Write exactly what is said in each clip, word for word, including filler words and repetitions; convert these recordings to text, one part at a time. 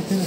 Sir,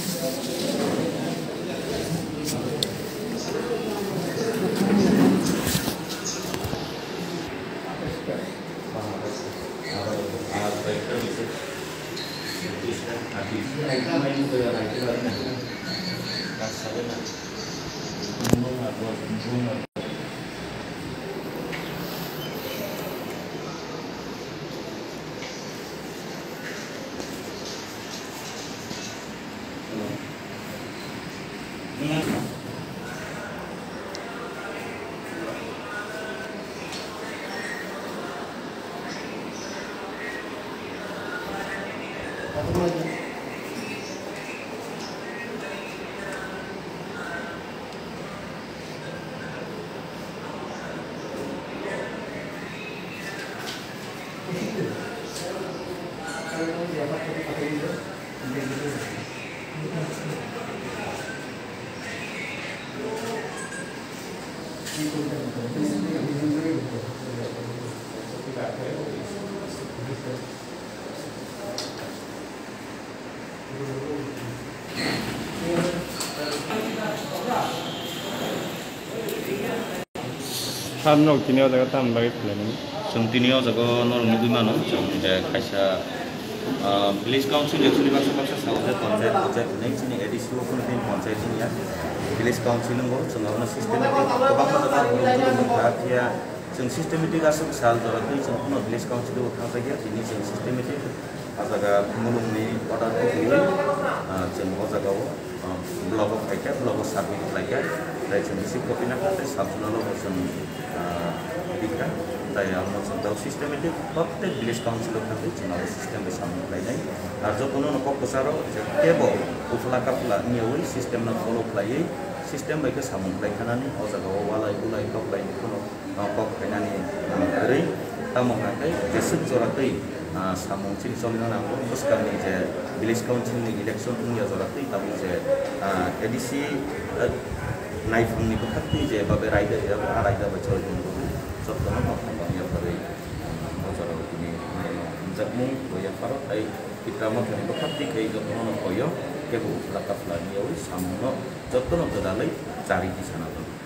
norok tini o jaga tamni bagwi phailai nini? Chwng tini o jaga o norok nugwi mano, chwng je kaisa, ah, village council actually baksa baksa sao je panchayat, panchayat hinwi chini A D C o phano tini panchayat wngya. Village council wngo, chwng abono systematic kwbangma jaga borok borok wngkha, phiya chwng systematic aswk sal jora twi chwng phano village council o thangjakya, tini chwng systematic. O jaga mulungni order kok rwui, ah, chwng o jaga o, ah, block o phaikha, block o submit khlaikha, tei chwng receipt copy nakha tei sub zonal o bo chwng, ah, rikha. Tei amo chwng tok systematic prottek village council o thangwi chwng abo system bai samung khlainai. Ar jotono no kok kwcharo je kebo uphla kaphla wngyaui system no follow khlaiwi system bai khe samung khlai khanani o jaga o walai bulai koklai phano ah, kok phainani, ah, kwrwi. Tamo hwnkhe jeswk jora twi, ah, samung chini cholino nango. Bwskangni je village council ni election wngya jora twi tabuk je, ah, A D C, ah, naiphangni bwkhaktwi je babe raida rijak, ah, raida bai choli tongwi jotono no hamjakma yapharwi, ah, o jorao tini, ah, hamjakmung bo yapharo tei Tipra Mothani bwkhaktwi khe jotono no koyo kebo uphla kaphla wngyaui samungno jotono gwdalwi charwi tisana tongo.